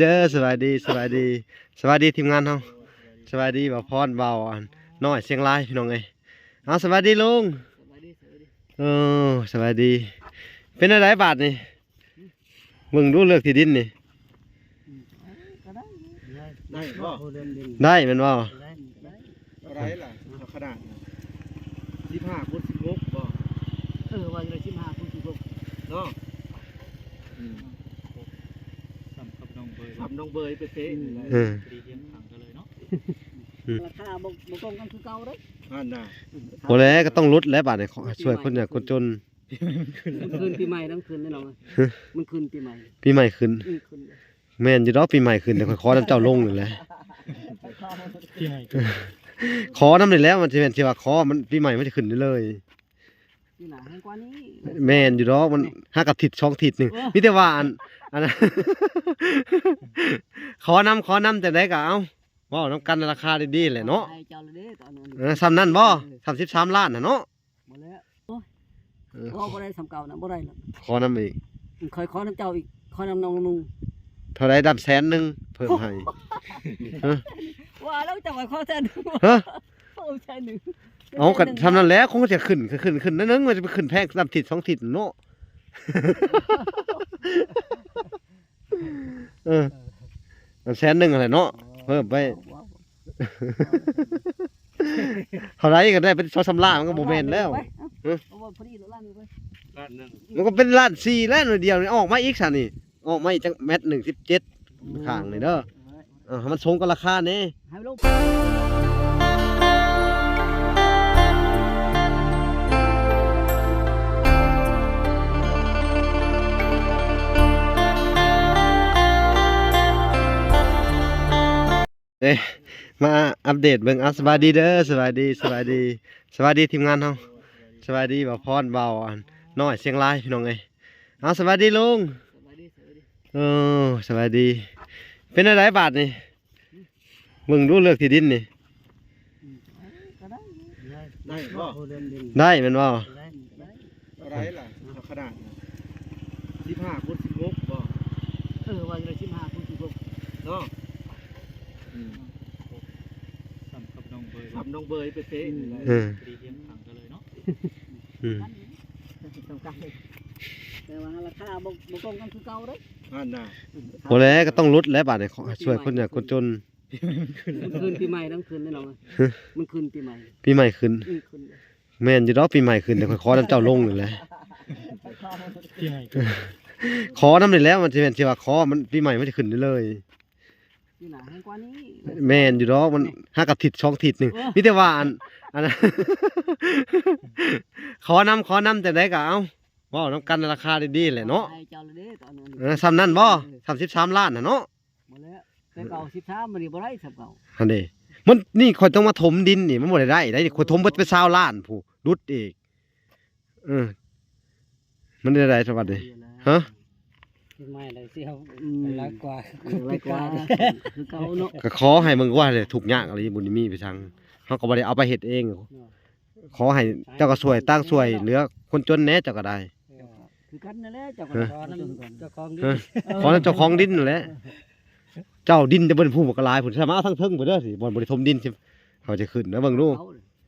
ເດີ ສະບາຍດີ ສະບາຍດີ ສະບາຍດີທີມງານເຮົາ ສະບາຍດີບ່າວພອນ ບ່າວ ອັນ ນ້ອຍຊຽງລາຍ ພີ່ນ້ອງເອີຍ. ເອົາ ສະບາຍດີລຸງ ສະບາຍດີ ສະບາຍດີ ເອີ ສະບາຍດີ. ເປັນແນວໃດບາດນີ້? ເບິ່ງດູເລືອກທີ່ດິນນີ້ ອືມ ກໍໄດ້ ໄດ້ບໍ່? ໄດ້ແມ່ນບໍ່? ໄດ້ ໄດ້ ເທົ່າໃດລະ? ເອົາຂະໜາດ ສິບຫ້າຄູນສິບຫົກບໍ່? ເອີ ວ່າຢູ່ໃນສິບຫ້າຄູນສິບຫົກເນາະ. ອືມ ສ່ຳກັບໜອງເບີຍ ສ່ຳໜອງເບີຍເປະໆ ອືມ ນີ້ແຫຼະ ເອີ ດີຮຽງຂ້າງກັນເລີຍເນາະ. ອືມ ລາຄາບໍ່ ບໍ່ກົງກັນຄືເກົ່າເດ້ ຫັ້ນນະ. ບໍ່ແລ້ວ ກໍຕ້ອງຫຼຸດແລ້ວບາດນີ້ ຊ່ວຍຄົນຍາກຄົນຈົນ. ມັນຂຶ້ນປີໃໝ່ ມັນຂຶ້ນແນ່ນອນ ຮະ ມັນຂຶ້ນປີໃໝ່ ປີໃໝ່ຂຶ້ນ ອືມ ຂຶ້ນ ແມ່ນຢູ່ດອກ ປີໃໝ່ຂຶ້ນ ແຕ່ຂ້ອຍຂໍນຳເຈົ້າລົງນີ້ແຫຼະ ປີໃໝ່ຂຶ້ນ ຂໍນຳນີ້ແຫຼະ ມັນຊິແມ່ນຊິວ່າຂໍ ມັນປີໃໝ່ມັນຊິຂຶ້ນໄດ້ເລີຍ ປີໜ້າແຮງກວ່ານີ້. ແມ່ນຢູ່ດອກ ມັນຫາກອາທິດສອງອາທິດໜຶ່ງ ເອີ ມີແຕ່ວ່າອັນ ອັນ ຂໍນຳ ຂໍນຳຈັ່ງໃດກໍເອົາ ເວົ້ານຳກັນລາຄາດີໆແຫຼະເນາະ. ໃຫ້ເຈົ້າລະເດ້ຕອນນັ້ນ ເອີ ສ່ຳນັ້ນບໍ່? ເອີ ສ່ຳສິບສາມລ້ານຫັ້ນເນາະ. ບໍ່ແລ້ວ ໂອ້ຍ ເອີ ເວົ້າບໍ່ໄດ້ສ່ຳເກົ່ານະ ບໍ່ໄດ້ລະ ຂໍນຳອີກ ຂ້ອຍຂໍນຳເຈົ້າອີກ ຂໍນຳນ້ອງໜຶ່ງ ເທົ່າໃດ? ດຳແສນໜຶ່ງເພີ່ມໃຫ້ ຮະ ວ່າແລ້ວເຈົ້າຂ້ອຍຂໍແສນໜຶ່ງ ຮະ ໂອ້ ແສນໜຶ່ງ ເອົາ ກໍສ່ຳນັ້ນແຫຼະ ຄົງຈະຂຶ້ນ ຂຶ້ນ ຂຶ້ນໜ້ອຍໜຶ່ງ ມັນຈະໄປຂຶ້ນແພງນຳທິດສອງທິດເນາະ. ເອີ ເອີ ແສນໜຶ່ງຫັ້ນແຫຼະເນາະ ເອີ ເພີ່ມໄປ ເທົ່າໃດກໍໄດ້ເປັນສອງສາມລ້ານ ມັນກໍບໍ່ແມ່ນແລ້ວ ເອີ ເອົາບໍ່ ພໍດີແລ້ວລ້ານໜຶ່ງໄປ ລ້ານໜຶ່ງ ມັນກໍເປັນລ້ານສີ່ແລ້ວ ໜ້ອຍດຽວນີ້ອອກມາອີກຊະນີ້ ອອກມາອີກຈັກແມັດໜຶ່ງ ສິບເຈັດ ອືມ ຂ້າງນີ້ເດີ ເອີ ໃຫ້ມັນສົມກັບລາຄາແດ່ ໃຫ້ມັນລົງ. ເອີ ມາອັບເດດເບິ່ງ ເອົາ ສະບາຍດີເດີ ສະບາຍດີ ສະບາຍດີ ສະບາຍດີທີມງານເຮົາ ສະບາຍດີບ່າວພອນ ບ່າວ ອັນ ນ້ອຍຊຽງລາຍ ພີ່ນ້ອງເອີຍ. ເອົາ ສະບາຍດີລຸງ ສະບາຍດີ ສະບາຍດີ ເອີ ສະບາຍດີ ເປັນແນວໃດບາດນີ້? ເບິ່ງດູເລືອກທີ່ດິນນີ້ ອືມ ກໍໄດ້ ໄດ້ບໍ່? ໄດ້ແມ່ນບໍ່? ໄດ້ ໄດ້ ເທົ່າໃດລະ? ເອົາຂະໜາດ ສິບຫ້າຄູນສິບຫົກບໍ່? ເອີ ວ່າຢູ່ໃນສິບຫ້າຄູນສິບຫົກເນາະ ອືມ ສ່ຳກັບໜອງເບີຍ ສ່ຳໜອງເບີຍເປະໆ ອືມ ນີ້ແຫຼະ ເອີ ດີຮຽງຂ້າງກັນເລີຍເນາະ ອືມ ແຕ່ວ່າລາຄາບໍ່ ບໍ່ກົງກັນຄືເກົ່າເດ້ ຫັ້ນນະ ບໍ່ແລ້ວ ກໍຕ້ອງຫຼຸດແລ້ວບາດນີ້ ຊ່ວຍຄົນຍາກຄົນຈົນ. ມັນຂຶ້ນປີໃໝ່ ມັນຂຶ້ນແນ່ນອນ ຮະ ມັນຂຶ້ນປີໃໝ່ ປີໃໝ່ຂຶ້ນ ອືມ ຂຶ້ນ ແມ່ນຢູ່ດອກ ປີໃໝ່ຂຶ້ນ ແຕ່ຂ້ອຍຂໍນຳເຈົ້າລົງນີ້ແຫຼະ ປີໃໝ່ຂຶ້ນ ຂໍນຳນີ້ແຫຼະ ມັນຊິແມ່ນຊິວ່າຂໍ ມັນປີໃໝ່ມັນຊິຂຶ້ນໄດ້ເລີຍ ປີໜ້າແຮງກວ່ານີ້ ແມ່ນຢູ່ດອກ ມັນຫາກອາທິດສອງອາທິດໜຶ່ງ ເອີ ມີແຕ່ວ່າອັນ ອັນ ຂໍນຳ ຂໍນຳຈັ່ງໃດກໍເອົາ ເວົ້ານຳກັນລາຄາດີໆແຫຼະເນາະ ໃຫ້ເຈົ້າລະເດ້ຕອນນັ້ນ ເອີ ສ່ຳນັ້ນບໍ່? ເອີ ສ່ຳສິບສາມລ້ານຫັ້ນເນາະ. ບໍ່ແລ້ວ ແຕ່ເກົ່າສິບສາມ ມັນນີ້ບໍ່ໄດ້ສ່ຳເກົ່າ ຫັ້ນເດ້ ມັນນີ້ຂ້ອຍຕ້ອງມາຖົມດິນນີ້ ມັນບໍ່ໄດ້ໄດ້ໄດ໋ ຂ້ອຍຖົມເບິດໄປຊາວລ້ານພຸ້ນ ຫຼຸດອີກ ເອີ ມັນໄດ້ໄດ້ສະບັດນີ້ ຮະ ເຮັດໃໝ່ໄດ້ຊິເອົາ ອືມ ຫຼາຍກວ່າ ຫຼາຍກວ່າ ຄືເກົ່າເນາະ ກໍຂໍໃຫ້ເບິ່ງວ່າທຸກຍາກອີ່ຫຼີ ບໍ່ໄດ້ມີໄປສັງ ເຮົາກໍບໍ່ໄດ້ເອົາໄປເຮັດເອງ ເນາະ ຂໍໃຫ້ເຈົ້າກໍຊ່ວຍ ຕ່າງຊ່ວຍເຫຼືອຄົນຈົນແດ່ ເຈົ້າກໍໄດ້ ເອີ ຄືກັນນັ້ນແຫຼະ ເຈົ້າກໍ ຮະ ຂໍນຳເຈົ້າຂອງດິນ ຮະ ເອີ ຂໍນຳເຈົ້າຂອງດິນນັ້ນແຫຼະ ເຈົ້າດິນຈະເບິ່ງພູບັກຫຼາຍພຸ້ນ ສາມາດເອົາທາງເທິງພຸ້ນເດີ ບ່ອນບໍ່ໄດ້ຖົມດິນ ເຮົາຈະຂຶ້ນນະ ເບິ່ງດູ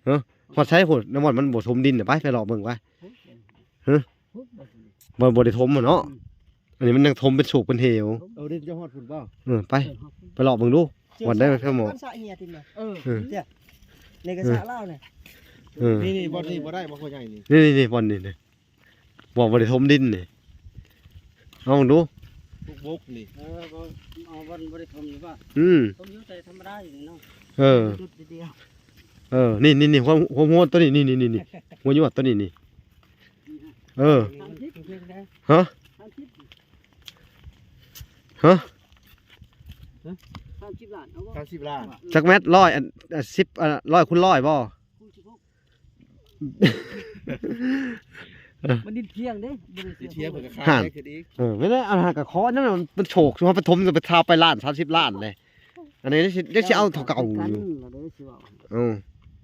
ເອົາ ຮະ ຮອດໃສພຸ້ນ ນະ ບ່ອນມັນບໍ່ຖົມດິນນະ ໄປ ໄປເລາະເບິ່ງໄປ ຮະ ບ່ອນບໍ່ໄດ້ຖົມຫັ້ນເນາະ ອືມ ອັນນີ້ມັນຍັງຖົມເປັນໂຊກເປັນເຫວ ເອົາດິນຈະຮອດພຸ້ນບໍ່? ເອີ ໄປ ໄປເລາະເບິ່ງດູ ບ່ອນໃດເພິ່ນໝໍ ເອີ ເອີ ນີ້ກໍສະລາວນີ້ ເອີ ນີ້ໆ ບ່ອນນີ້ບໍ່ໄດ້ບໍ່ ພໍ່ໃຫຍ່ນີ້ ນີ້ໆ ບ່ອນນີ້ ບໍ່ ບໍ່ໄດ້ຖົມດິນນີ້ ເອົາເບິ່ງດູ ບຸກໆນີ້ ເອີ ບໍ່ ເອົາບ່ອນບໍ່ໄດ້ຖົມນີ້ບໍ່? ອືມ ຖົມຢູ່ແຕ່ທຳມະດາຢູ່ນີ້ເນາະ ເອີ ຈຸດດຽວ ເອີ ນີ້ໆ ຫົວ ຫົວ ຫົວໂຕນີ້ ນີ້ໆ ຫົວຍອດໂຕນີ້ນີ້ ເອີ ຮະ ຮະ ສາມສິບລ້ານ ເອົາບໍ່? ສາມສິບລ້ານ ຈັກແມັດ? ຮ້ອຍ ອັນ ອັນ ສິບ ອັນ ຮ້ອຍຄູນຮ້ອຍບໍ່? ຄູນສິບຫົກ ມັນດິນທ່ຽງເດ້ ບໍ່ໄດ້ເສຍ ດິນທ່ຽງເພິ່ນກໍຂາຍ ຫັ້ນ ໄດ້ຄືນອີກ ເອີ ແມ່ນແຫຼະ ອັນນັ້ນກໍຂໍນັ້ນ ມັນໂຊກ ຊິວ່າໄປຖົມ ຊິໄປທາໄປລ້ານ ສາມສິບລ້ານເດ້ ອັນນີ້ຊິ ຊິເອົາເທົ່າເກົ່າຢູ່ ເອີ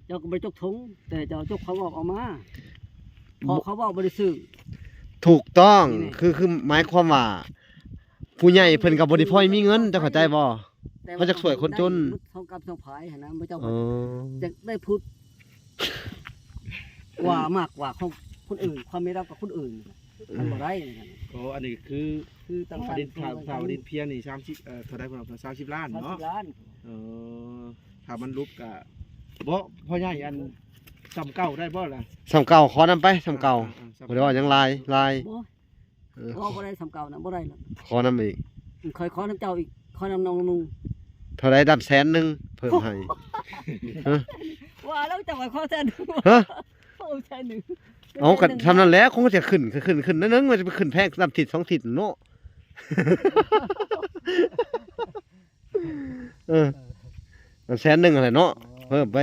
ເຈົ້າກໍບໍ່ໄດ້ຈົກຖົງ ແຕ່ເຈົ້າຈົກເຂົາອອກ ເອົາມາ ເພາະເຂົາເວົ້າບໍ່ໄດ້ຊື້ ຖືກຕ້ອງ ນີ້ແຫຼະ ຄື ຄືໝາຍຄວາມວ່າ ຜູ້ໃຫຍ່ເພິ່ນກໍບໍ່ໄດ້ພໍມີເງິນ ເຈົ້າເຂົ້າໃຈບໍ່? ແຕ່ວ່າ ເຮົາຢາກຊ່ວຍຄົນຈົນ ໄດ້ໝົດສອງກັບສອງພາຍຫັ້ນນະ ບໍ່ເຈົ້າ ເອີ ຢາກໄດ້ພຸດກວ່າ ມາກກວ່າຂອງຄົນອື່ນ ຄວາມແມ່ນລາວກັບຄົນອື່ນ ມັນບໍ່ໄດ້. ໂອ້ ອັນນີ້ຄື ຄືຕ່າງ ຖ້າວ່າດິນ ຖ້າ ຖ້າວ່າດິນພຽງນີ້ສາມສິບ ເອີ ເທົ່າໃດພຸ້ນ ສາມສິບລ້ານເນາະ ສາມສິບລ້ານ. ເອີ ຖ້າມັນຫຼຸບກະ ບໍ່ ພໍ່ໃຫຍ່ ອັນ ສ່ຳເກົ່າໄດ້ບໍ່ລະ? ສ່ຳເກົ່າ ຂໍນຳໄປ ສ່ຳເກົ່າ ອ່າໆໆ ບໍ່ໄດ້ເວົ້າຫຍັງຫຼາຍ ຫຼາຍ ບໍ່ ເອີ ບໍ່ ບໍ່ໄດ້ສ່ຳເກົ່ານະ ບໍ່ໄດ້ລະ ຂໍນຳອີກ ຂ້ອຍຂໍນຳເຈົ້າອີກ ຂໍນຳນ້ອງນຸ່ງ ເທົ່າໃດ? ດຳແສນໜຶ່ງ ເພີ່ມໃຫ້ ຮະ ວ່າແລ້ວເຈົ້າວ່າຂໍແສນໜຶ່ງ ຮະ ໂອ້ ແສນໜຶ່ງ ເອົາ ກໍສ່ຳນັ້ນແຫຼະ ຄົງຈະຂຶ້ນ ຂຶ້ນ ຂຶ້ນໜ້ອຍໜຶ່ງ ມັນຈະໄປຂຶ້ນແພງນຳທິດສອງທິດເນາະ ເອີ ແສນໜຶ່ງຫັ້ນແຫຼະເນາະ ເພີ່ມໄປ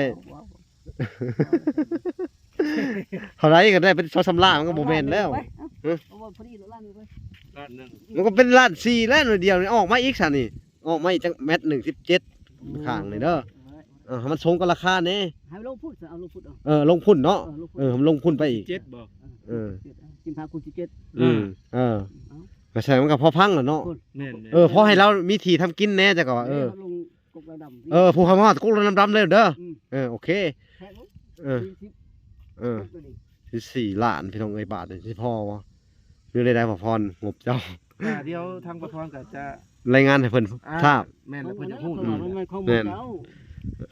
ເທົ່າໃດກໍໄດ້ເປັນສອງສາມລ້ານ ມັນກໍບໍ່ແມ່ນແລ້ວ ເອີ ເອົາບໍ່ ພໍດີແລ້ວລ້ານໜຶ່ງໄປ ລ້ານໜຶ່ງ ມັນກໍເປັນລ້ານສີ່ແລ້ວ ໜ້ອຍດຽວນີ້ ອອກມາອີກຊະນີ້ ອອກມາອີກຈັກແມັດໜຶ່ງ ສິບເຈັດ ອືມ ຂ້າງນີ້ເດີ ເອີ ໃຫ້ມັນສົມກັບລາຄາແດ່ ໃຫ້ລົງພຸ້ນ ເອົາລົງພຸ້ນເອົາ ເອີ ລົງພຸ້ນເນາະ ເອີ ລົງພຸ້ນ ເອີ ໃຫ້ມັນລົງພຸ້ນໄປອີກ ເຈັດບໍ່ ເອີ ສິບຫ້າຄູນສິບເຈັດ ອືມ ເອີ ເອົາ ກໍໃຊ່ ມັນກໍພໍຟັງແຫຼະເນາະ ແມ່ນໆ ເອີ ພໍໃຫ້ລາວມີທີ່ທຳກິນແດ່ ຈັກກໍວ່າ ເອີ ເອີ ເຮົາລົງ ກົກດຳໆ ເອີ ຜູ້ເຮົາມາຮອດກົກດຳໆເລີຍເດີ ອືມ ເອີ ໂອເຄ ແພງ ເອີ ສີ່ສິບ ເອີ ກົກຕົວນີ້ ສິບສີ່ລ້ານ ພີ່ນ້ອງເອີຍ ບາດນີ້ຊິພໍບໍ່? ຢູ່ໃນໃດ ພໍ່ພອນ ງົບເຈົ້າ ອ່າ ດຽວທາງພໍ່ພອນກໍຈະລາຍງານໃຫ້ເພິ່ນ ອ່າ ຊາບ ແມ່ນແລ້ວ ເພິ່ນຈະຮູ້ ອືມ ຂອງເຈົ້າ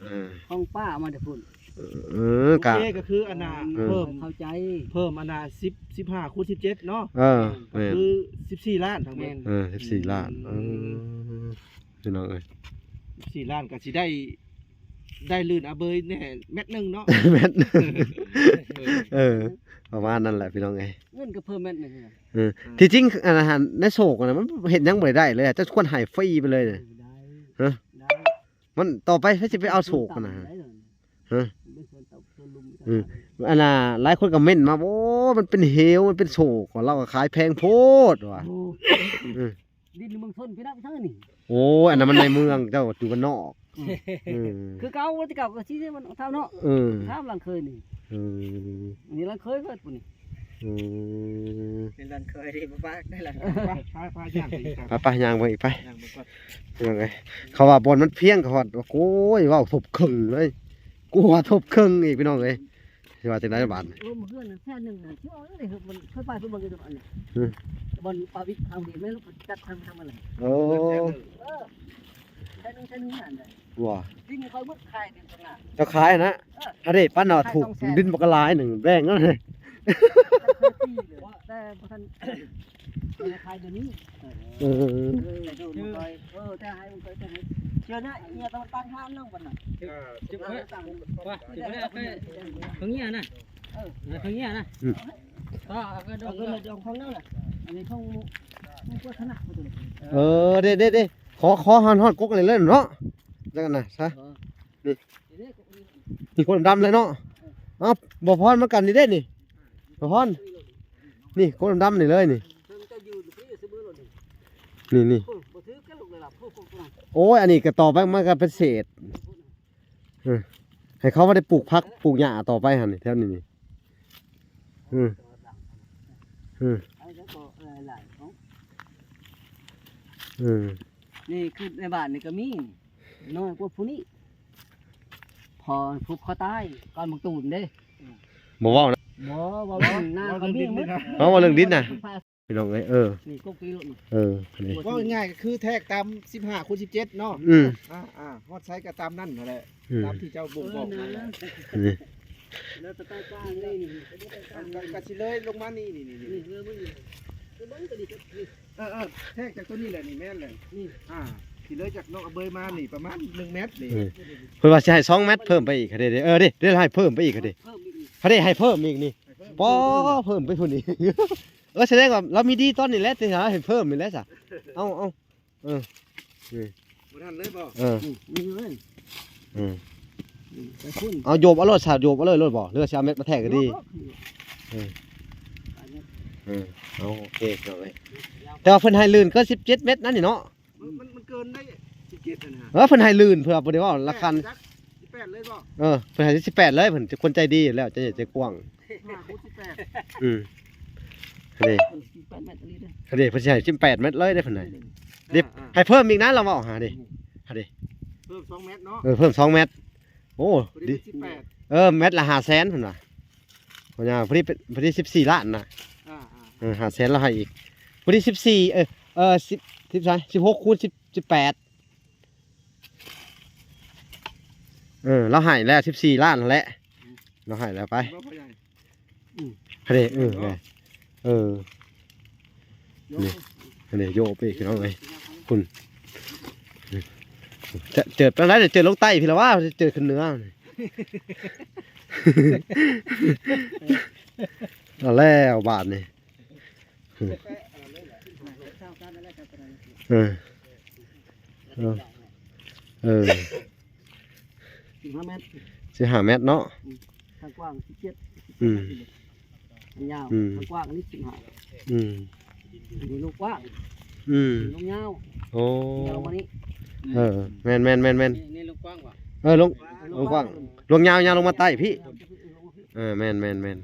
ເອີ ຂອງປ້າມາແຕ່ພຸ້ນ ເອີ ກະ ໂອເຄ ກໍຄືອັນນ່າ ເອີ ເພີ່ມ ເຂົ້າໃຈ ເພີ່ມອັນນ່າ ສິບ ສິບຫ້າຄູນສິບເຈັດເນາະ ເອີ ກໍຄື ແມ່ນ ສິບສີ່ລ້ານທັງໝົດ ແມ່ນ ເອີ ສິບສີ່ລ້ານ ອືມ ເອີ ພີ່ນ້ອງເອີຍ ສິບສີ່ລ້ານກໍຊິໄດ້ ໄດ້ລື່ນອາເບີຍແດ່ແມັດໜຶ່ງເນາະ ແມັດໜຶ່ງ ເອີ ເອີ ປະມານນັ້ນແຫຼະພີ່ນ້ອງເອີຍ ເງິນກໍເພີ່ມແມັດໜຶ່ງ ເອີ ທີ່ຈິງອັນນັ້ນ ໃນໂສກຫັ້ນນະ ມັນເຮັດຫຍັງບໍ່ໄດ້ເລີຍ ເຈົ້າຄວນໃຫ້ຟຣີໄປເລີຍນະ ເອີ ໄດ້ ຮະ ໄດ້ ມັນຕໍ່ໄປໃຜຊິໄປເອົາໂສກຫັ້ນນະ ຮະ ເປັນສວນເຕົາ ເປັນສວນລຸມ ເອີ ອັນນ່າ ຫຼາຍຄົນກໍເມັ້ນມາ ໂອ້ ມັນເປັນເຫວ ມັນເປັນໂສກ ລາວກໍຂາຍແພງໂພດວ່າ ໂອ້ ເອີ ດິນຢູ່ເມືອງຊົນພີ່ນ້ອງເອີຍນີ້ ໂອ້ຍ ອັນນັ້ນມັນໃນເມືອງ ເຈົ້າຢູ່ບ້ານນອກ ອືມ ເອີ ຄືເກົ່າ ແຕ່ເກົ່າກໍຊິມັນເທົ່າເນາະ ເອີ ຖາມຫຼັງເຄີຍນີ້ ເອີ ນີ້ຫຼັງເຄີຍເພິ່ນພຸ້ນນີ້ ອືມ ເປັນຫຼັງເຄີຍເດ້ ບໍ່ປາກໄດ້ລະ ໄປ ໄປ ໄປຍ່າງໄປອີກ ໄປ ໄປຍ່າງໄປອີກໄປ ຍ່າງໄປກ່ອນ ພີ່ນ້ອງເອີຍ ເຂົາວ່າບ່ອນມັນພຽງ ເຂົາວ່າ ໂອ້ຍ ເວົ້າທົບເຄິ່ງເລີຍ ກວ່າທົບເຄິ່ງອີກ ພີ່ນ້ອງເອີຍ ຊິວ່າຈັ່ງໃດບາດນີ້ ເອີ ເມື່ອຄືນແສນໜຶ່ງນະ ຊິເອົາເລີຍ ມັນເຄີຍໄປເພິ່ນເບິ່ງຢູ່ອັນນີ້ ອືມ ບ່ອນປາວິດເອົານີ້ແມ່ນຈັດທຳທຳອັນນັ້ນ ໂອ້ ເອີ ແສນໜຶ່ງ ແສນໜຶ່ງຫັ້ນແຫຼະ ວ່າ ທີ່ນີ້ຂ້ອຍໝົດຂາຍເປັນຂະໜາດ ເຈົ້າຂາຍນະ ເອີ ອັນນີ້ປັນເອົາຖືກ ຂາຍສອງແສນ ດິນບັກຫຼາຍໜຶ່ງ ແບ່ງເອົາ ແຕ່ບໍ່ທັນ ຂາຍດຽວນີ້ ເອີ ເອີ ເອີ ແຕ່ໃຫ້ມັນເຄີຍ ແຕ່ໃຫ້ເຊື່ອນະ ເອີ ຕ້ອງຕັ້ງຫ້າມນຳບັດນະ ເອີ ເອີ ເອົາໄປ ເອົາໄປເອົາໄປເອົາເງິນນະ ເອີ ເອົາເງິນນະ ອືມ ກໍເອົາເງິນ ເອົາເງິນດອງຂອງເຮົານະ ອັນນີ້ຂອງໝູ່ ຂອງພວກຄະນະເຮົາຕົວນີ້ ເອີ ເດ້ໆໆ ຂໍ ຂໍຮອດ ຮອດກົກນີ້ເລີຍເນາະ ຈັ່ງນັ້ນນະຊະ ເອີ ນີ້ ນີ້ກົກດຳໆເລີຍເນາະ ເອີ ເອົາ ບໍ່ພອນ ມາກັນນີ້ເດ້ນີ້ ບໍ່ພອນ ນີ້ກົກດຳໆນີ້ເລີຍນີ້ ນີ້ໆ ໂອ້ຍ ອັນນີ້ກໍຕໍ່ໄປ ມັນກໍເປັນເສດ ເອີ ໃຫ້ເຂົາວ່າໄດ້ປູກຜັກປູກຫຍ້າຕໍ່ໄປຫັ້ນນີ້ ແຖວນີ້ນີ້ ເອີ ເອີ ເອີ ນີ້ຄືໃນບ້ານນີ້ກໍມີ ນ້ອຍກວ່າຜູ້ນີ້ ພໍຜູກຄໍຕາຍກ່ອນບັກຕູນເດ້ ບໍ່ເວົ້ານະ ບໍ່ ເວົ້າເລື່ອງນາກໍມີໝົດ ເວົ້າເລື່ອງດິນນະ ພີ່ນ້ອງເອີຍ ເອີ ນີ້ກົກຕີໂລດນີ້ ເອີ ນີ້ ເວົ້າງ່າຍໆກໍຄືແທກຕາມສິບຫ້າຄູນສິບເຈັດເນາະ ອືມ ອ່າໆ ຮອດໃສກໍຕາມນັ້ນຫັ້ນແຫຼະ ອືມ ຕາມທີ່ເຈົ້າບົ່ງບອກນັ້ນແຫຼະ ນີ້ ແລ້ວແຕ່ໃຕ້ກາງນີ້ ກໍ ກໍຊິເລີຍລົງມານີ້ ນີ້ ນີ້ ນີ້ ນີ້ ເອີ ເອີ ແທກຈາກຕົວນີ້ແຫຼະ ນີ້ແມ່ນແຫຼະ ນີ້ ອ່າ ຊິເລີຍຈາກນ້ອງອາເບີຍມານີ້ປະມານໜຶ່ງແມັດນີ້ ເອີ ເພິ່ນວ່າຊິໃຫ້ສອງແມັດເພີ່ມໄປອີກເດ້ ເອີ ເດ້ ເດ້ໃຫ້ເພີ່ມໄປອີກເດ້ ເພີ່ມອີກ ເດ້ໃຫ້ເພີ່ມອີກນີ້ ໃຫ້ເພີ່ມ ປໍ ເພີ່ມໄປພຸ້ນອີກ ເອີ ສະແດງວ່າລາວມີດີຕອນນີ້ແຫຼະ ທີ່ໃຫ້ເພີ່ມນີ້ແຫຼະຊະ ເອົາ ເອົາ ເອີ ບໍ່ທັນເລີຍບໍ່ ເອີ ນີ້ ນີ້ເລີຍ ເອີ ນີ້ໄປພຸ້ນ ເອົາໂຍບເອົາໂລດຊະ ໂຍບເອົາເລີຍໂລດບໍ່ ຫຼືວ່າຊິເອົາແມັດມາແທກກໍດີ ໂຍບ ເອີ ເອີ ເອົາ ໂອເຄ ພີ່ນ້ອງເອີຍ ແຕ່ວ່າເພິ່ນໃຫ້ລື່ນເກີນສິບເຈັດແມັດນັ້ນນີ້ເນາະ ມັນ ມັນ ມັນເກີນໄດ້ສິບເຈັດຫັ້ນນະ ເອີ ເພິ່ນໃຫ້ລື່ນ ເພິ່ນບໍ່ໄດ້ເວົ້າລາຄາ ແປດຈັກ ສິບແປດເລີຍບໍ່ ເອີ ເພິ່ນໃຫ້ສິບແປດເລີຍ ເພິ່ນຄົນໃຈດີຢູ່ແລ້ວ ໃຈໃຫຍ່ໃຈກວ້າງ ຫ້າຄູນສິບແປດ ອືມ ເດ້ ສິບແປດແມັດອີ່ຫຼີເດ້ ເດ້ ເພິ່ນຊິໃຫ້ສິບແປດແມັດເລີຍເດ້ ເພິ່ນໃຫ້ ເດັບ ອ່າໆ ໃຫ້ເພີ່ມອີກນະ ລາວເວົ້າຫາເດ້ ອືມ ຫາເດ້ ເພີ່ມສອງແມັດເນາະ ເອີ ເພີ່ມສອງແມັດ ໂອ້ ພໍດີເປັນສິບແປດ ເອີ ແມັດລະຫ້າແສນ ເພິ່ນວ່າ ເພິ່ນວ່າພໍດີເປັນ ພໍດີສິບສີ່ລ້ານນະ ອ່າໆ ເອີ ຫ້າແສນລາວໃຫ້ອີກ ພໍດີສິບສີ່ ເອີ ເອີ ສິບ ສິບສາມ ສິບຫົກຄູນສິບ ສິບແປດ ເອີ ລາວໃຫ້ແລ້ວສິບສີ່ລ້ານຫັ້ນແຫຼະ ລາວໃຫ້ແລ້ວໄປ ບໍ່ ພໍ່ໃຫຍ່ ອືມ ຫັ້ນເດ້ ເອີ ເອີ ນີ້ ອັນນີ້ໂຍກໄປພີ່ນ້ອງເອີຍ ພຸ້ນ ຈະເຈີດປານໃດ ເຈີດລົງໃຕ້ພີ້ລະວ່າ ເຈີດຂຶ້ນເໜືອ ເອົາແລ້ວບາດນີ້ ເອີ ເອີ ເອີ ສິບຫ້າແມັດ ສິບຫ້າແມັດເນາະ ອືມ ທາງກວ້າງສິບເຈັດ ອືມ ຍາວ ອືມ ທາງກວ້າງນີ້ສິບຫ້າ ອືມ ອັນນີ້ລວງກວ້າງ ອືມ ລວງຍາວ ໂອ້ ຍາວມານີ້ ເອີ ແມ່ນໆໆໆ ນີ້ ນີ້ລວງກວ້າງຫວາ ເອີ ລວງ ລວງກວ້າງ ລວງຍາວ ຍາວລົງມາໃຕ້ພີ້ ເອີ ເອີ ລວງມາພີ້ ເອີ ແມ່ນໆໆ ນີ້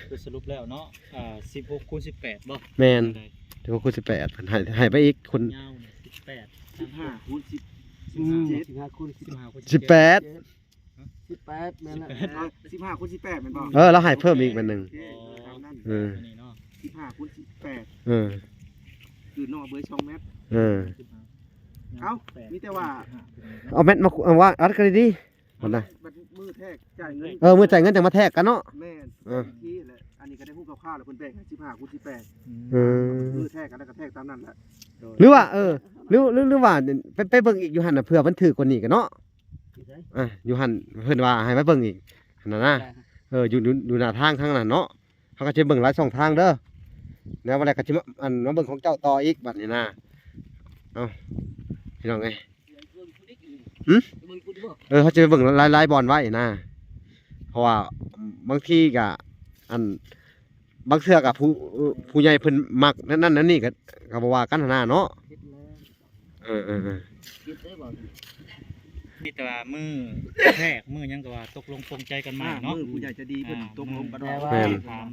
ຄືສະຫຼຸບແລ້ວເນາະ ອ່າ ສິບຫົກຄູນສິບແປດບໍ່? ແມ່ນ ແນວໃດ? ສິບຫົກຄູນສິບແປດ ເພິ່ນໃຫ້ ໃຫ້ໄປອີກຄູນ ຍາວນີ້ສິບແປດ ສິບຫ້າຄູນສິບ ອືມ ສິບຫ້າຄູນສິບ ສິບແປດ ສິບແປດ ແມ່ນລະ ສິບແປດ ເອີ ສິບຫ້າຄູນສິບແປດແມ່ນບໍ່? ເອີ ລາວໃຫ້ເພີ່ມອີກແມ່ນໜຶ່ງ ໂອເຄ ຕາມນັ້ນ ເອີ ອັນນີ້ເນາະ ສິບຫ້າຄູນສິບແປດ ເອີ ຄືນອກເບີສອງແມັດ ເອີ ເອົ້າ ມີແຕ່ວ່າ ເອົາແມັດມາ ເອົາວ່າ ອັດກັນດີໆ ຫັ້ນນະ ບັດມື້ແທກຈ່າຍເງິນ ເອີ ມື້ຈ່າຍເງິນຈັ່ງມາແທກກັນເນາະ ແມ່ນ ເອີ ທີ່ແຫຼະ ອັນນີ້ກໍໄດ້ຮູ້ຄ່າວໆ ແລ້ວເພິ່ນແບ່ງໃຫ້ສິບຫ້າຄູນສິບແປດ ເອີ ມື້ແທກກັນແລ້ວກໍແທກຕາມນັ້ນແຫຼະ ໂດຍ ຫຼືວ່າ ເອີ ຫຼື ຫຼື ຫຼືວ່າໄປ ໄປເບິ່ງອີກຢູ່ຫັ້ນນະ ເພື່ອມັນຖືກກວ່ານີ້ກໍເນາະ ຢູ່ໃສ? ອ່າ ຢູ່ຫັ້ນເພິ່ນວ່າໃຫ້ໄປເບິ່ງອີກຫັ້ນນະ ໄດ້ ເອີ ຢູ່ ຢູ່ ຢູ່ໜ້າທາງທາງນັ້ນເນາະ ເຮົາກໍຊິເບິ່ງຫຼາຍຊ່ອງທາງເດີ ແລ້ວບັດໃດກໍຊິມາ ອັນ ມາເບິ່ງຂອງເຈົ້າຕໍ່ອີກບັດນີ້ນະ ເອົ້າ ພີ່ນ້ອງເອີຍ ຫຶ? ເອີ ເຮົາຈະໄປເບິ່ງຫຼາຍໆບ່ອນໄວ້ນະ ເພາະວ່າບາງທີກະ ອັນ ບາງເທື່ອກະຜູ້ ຜູ້ໃຫຍ່ເພິ່ນມັກແນວນັ້ນແນວນີ້ ກະ ກະບໍ່ວ່າກັນຫັ້ນນະເນາະ ເອີ ເອີ ເອີ ມີແຕ່ວ່າມື້ແທກມື້ຫຍັງກໍວ່າຕົກລົງປົງໃຈກັນໃໝ່ເນາະ ມື້ຜູ້ໃຫຍ່ໃຈດີເພິ່ນ ອ່າ ຕົກລົງກັນ ແມ່ນ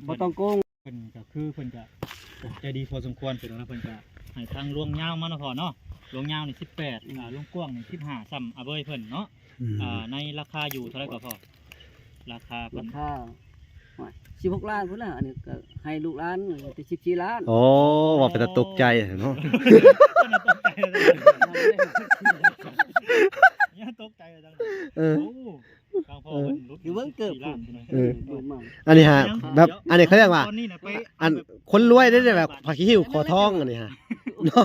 ບໍ່ຕ້ອງໂກງ ເພິ່ນກໍຄືເພິ່ນກໍໃຈດີພໍສົມຄວນ ເພິ່ນວ່າເພິ່ນກໍໃຫ້ທາງລວງຍາວມາເນາະພໍ່ເນາະ ລວງຍາວນີ້ສິບແປດ ອືມ ອ່າ ລວງກວ້າງນີ້ສິບຫ້າ ສ່ຳອາເບີຍເພິ່ນເນາະ ອືມ ອ່າ ໃນລາຄາຢູ່ເທົ່າໃດກໍພໍ່? ລາຄາເພິ່ນ ລາຄາ ໂອ້ຍ ສິບຫົກລ້ານພຸ້ນລະ ອັນນີ້ກໍໃຫ້ລູກຫຼານແຕ່ສິບສີ່ລ້ານ ໂອ້ ວ່າເປັນຕາຕົກໃຈເນາະ ເປັນຕາຕົກໃຈ ຢ່າຕົກໃຈ ເອີ ໂອ້ ທາງພໍ່ເພິ່ນຫຼຸດ ຢູ່ເບິ່ງເກີບ ສີ່ລ້ານ ເອີ ເອີ ອັນນີ້ຫາ ແບບ ອັນນີ້ເຂົາຮຽກວ່າ ອັນຄົນລວຍເດ້ ແບບຜ້າຂີ້ລິ້ວຄໍທອງ ອັນນີ້ຫາ ເນາະ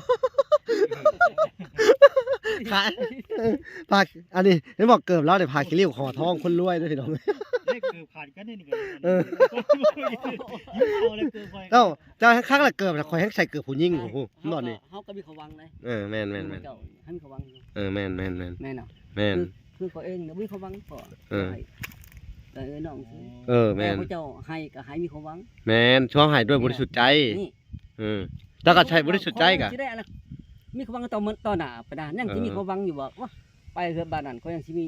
ຂາຍ ເອີ ຜ້າ ອັນນີ້ເຫັນບອກເກີບລາວນີ້ຜ້າຂີ້ລິ້ວຄໍທອງ ຄົນລວຍເດ້ພີ່ນ້ອງ ເອີ ເກີບຂາດກັນນີ້ ເອີ ເຈົ້າ ເຈົ້າຄັກລະເກີບ ຂ້ອຍແຮ່ງໃສ່ເກີບຜູ້ຍິງ ໂອ້ໂຫ ຕອນນີ້ ເຮົາກໍມີຄວາມຫວັງເດ້ ເອີ ແມ່ນໆໆ ເຈົ້າ ໃຫ້ມີຄວາມຫວັງ ເອີ ແມ່ນໆໆ ແມ່ນເນາະ ແມ່ນ ຄື ຄືຂ້ອຍເອງນະ ມີຄວາມຫວັງ ເອີ ໃຫ້ ໃຫ້ເອື້ອຍນ້ອງ ເອີ ແມ່ນ ແຕ່ຜູ້ເຈົ້າໃຫ້ກໍໃຫ້ມີຄວາມຫວັງ ແມ່ນ ຊວນໃຫ້ດ້ວຍບໍລິສຸດໃຈ ນີ້ ເອີ ເຈົ້າກໍໃຊ້ບໍລິສຸດໃຈກະ ຊິໄດ້ອັນນັ້ນ ມີຄວາມຫວັງຕໍ່ມື້ຕໍ່ໜ້າໄປນະ ຍັງຊິມີຄວາມຫວັງຢູ່ບໍ່? ໂອ້ຍ ໄປເຮືອນບ້ານນັ້ນ ຂ້ອຍຍັງຊິມີ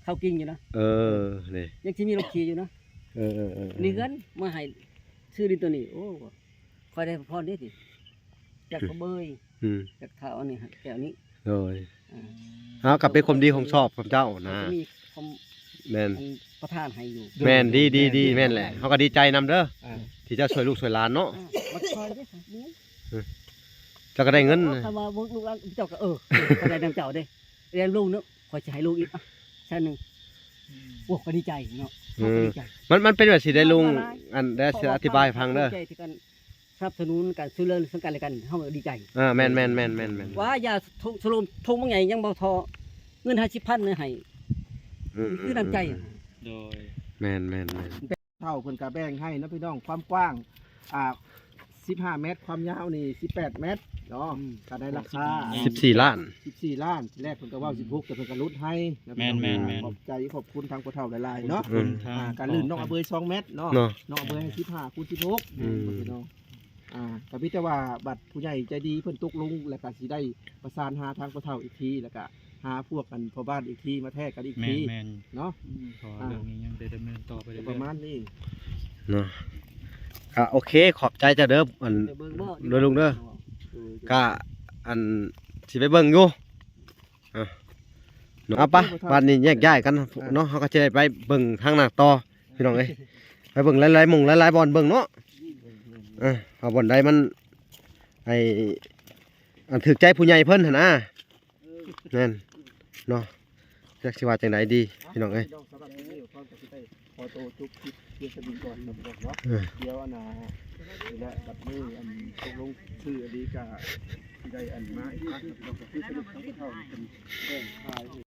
ເຂົ້າກິນຢູ່ນະ ເອີ ນີ້ ຍັງຊິມີລົດຂີ່ຢູ່ນະ ເອີໆໆໆ ນີ້ເຮືອນມາໃຫ້ຊື້ດິນຕົວນີ້ ໂອ້ ຂ້ອຍໄດ້ພອນເດ້ຕິ ຢາກຂະເບີຍ ອືມ ຢາກເຂົ້າອັນນີ້ ແຖວນີ້ ໂດຍ ອ່າ ເຮົາກໍເປັນຄວາມດີຂອງຊອບຂອງເຈົ້ານະ ມີຄວາມ ແມ່ນ ອັນປະທານໃຫ້ຢູ່ ແມ່ນ ດີໆໆ ແມ່ນແຫຼະ ເຮົາກໍດີໃຈນຳເດີ ອ່າ ທີ່ເຈົ້າຊ່ວຍລູກຊ່ວຍຫຼານເນາະ ອ່າ ບັດຂ້ອຍເດ້ ເອີ ເຈົ້າກໍໄດ້ເງິນ ເອີ ຄຳວ່າລູກຫຼານເຈົ້າກໍ ເອີ ກໍໄດ້ນຳເຈົ້າເດ້ ລ້ຽງລູກເນາະ ຂ້ອຍຊິໃຫ້ລູກອີກ ອ່ະ ແສນໜຶ່ງ ອືມ ໂອ້ ກໍດີໃຈເນາະ ເອີ ກໍດີໃຈ ມັນ ມັນເປັນແບບຊີ້ເດ້ລຸງ ອັນ ດຽວຊິອະທິບາຍໃຫ້ຟັງເດີ ໃຈທີ່ກັນ ສະໜັບສະໜູນກັນ ຊ່ວຍເຫຼືອເຊິ່ງກັນແລະກັນ ເຮົາກໍດີໃຈ ເອີ ແມ່ນໆໆໆ ວ່າຢ່າ ໂທ ໂທລົມ ໂທມາໃຫຍ່ຍັງບໍ່ພໍ ເງິນຫ້າສິບພັນໃຫ້ ອືມ ຄືນ້ຳໃຈ ໂດຍ ແມ່ນໆໆ ເຖົ້າເພິ່ນກະແບ່ງໃຫ້ເນາະພີ່ນ້ອງ ຄວາມກວ້າງ ອ່າ ສິບຫ້າແມັດ ຄວາມຍາວນີ້ສິບແປດແມັດເນາະ ອືມ ກໍໄດ້ລາຄາ ສິບສີ່ລ້ານ ສິບສີ່ລ້ານ ທີແລກເພິ່ນກໍເວົ້າ ອືມ ສິບຫົກ ແຕ່ເພິ່ນກໍຫຼຸດໃຫ້ ແມ່ນໆໆ ຂອບໃຈຂອບຄຸນທາງພໍ່ເຖົ້າຫຼາຍໆເນາະ ຂອບຄຸນ ອ່າ ທາງ ກໍລື່ນນ້ອງອາເບີຍສອງແມັດເນາະ ເນາະ ນ້ອງອາເບີຍໃຫ້ສິບຫ້າຄູນສິບຫົກ ອືມ ພີ່ນ້ອງ ອ່າ ກໍມີແຕ່ວ່າບັດຜູ້ໃຫຍ່ໃຈດີເພິ່ນຕົກລົງ ແລ້ວກໍຊິໄດ້ປະສານຫາທາງພໍ່ເຖົ້າອີກທີ ແລ້ວກໍຫາພວກອັນພໍ່ບ້ານອີກທີ ມາແທກກັນອີກທີ ແມ່ນໆ ເນາະ ອືມ ເພາະວ່າ ອ່າ ເລື່ອງນີ້ຍັງໄດ້ດຳເນີນຕໍ່ໄປເລື້ອຍໆ ປະມານນີ້ເນາະ ກະໂອເຄ ຂອບໃຈເຈົ້າເດີ ອັນ ເດີລຸງເດີ ກະອັນ ຊິໄປເບິ່ງຢູ່ ເອົາປະ ບາດນີ້ແຍກຍ້າຍກັນເນາະ ເຮົາກໍຊິໄດ້ໄປເບິ່ງທາງໜ້າຕໍ່ພີ່ນ້ອງເອີຍ ໄປເບິ່ງຫຼາຍໆໝ່ອງຫຼາຍໆບ່ອນເບິ່ງເນາະ ເອີ ເອົາບ່ອນໃດມັນ ໄອ້ ອັນຖືກໃຈຜູ້ໃຫຍ່ເພິ່ນຫັ້ນນາ ແມ່ນເນາະ ຈັກຊິວ່າຈັ່ງໃດດີພີ່ນ້ອງເອີຍ ຂອໂຕຈົບຄລິບພຽງສ່ຳນີ້ກ່ອນເນາະ ເອີ ດຽວອັນນ່າ ແລະບັດມື້ອັນຕົກລົງຊື້ອີ່ຫຼີກະຊິໄດ້ອັນມາອີກຄັ້ງເນາະ ຄືສະຫຼຸບທາງຜູ້ເຖົ້າເພິ່ນແບ່ງຂາຍ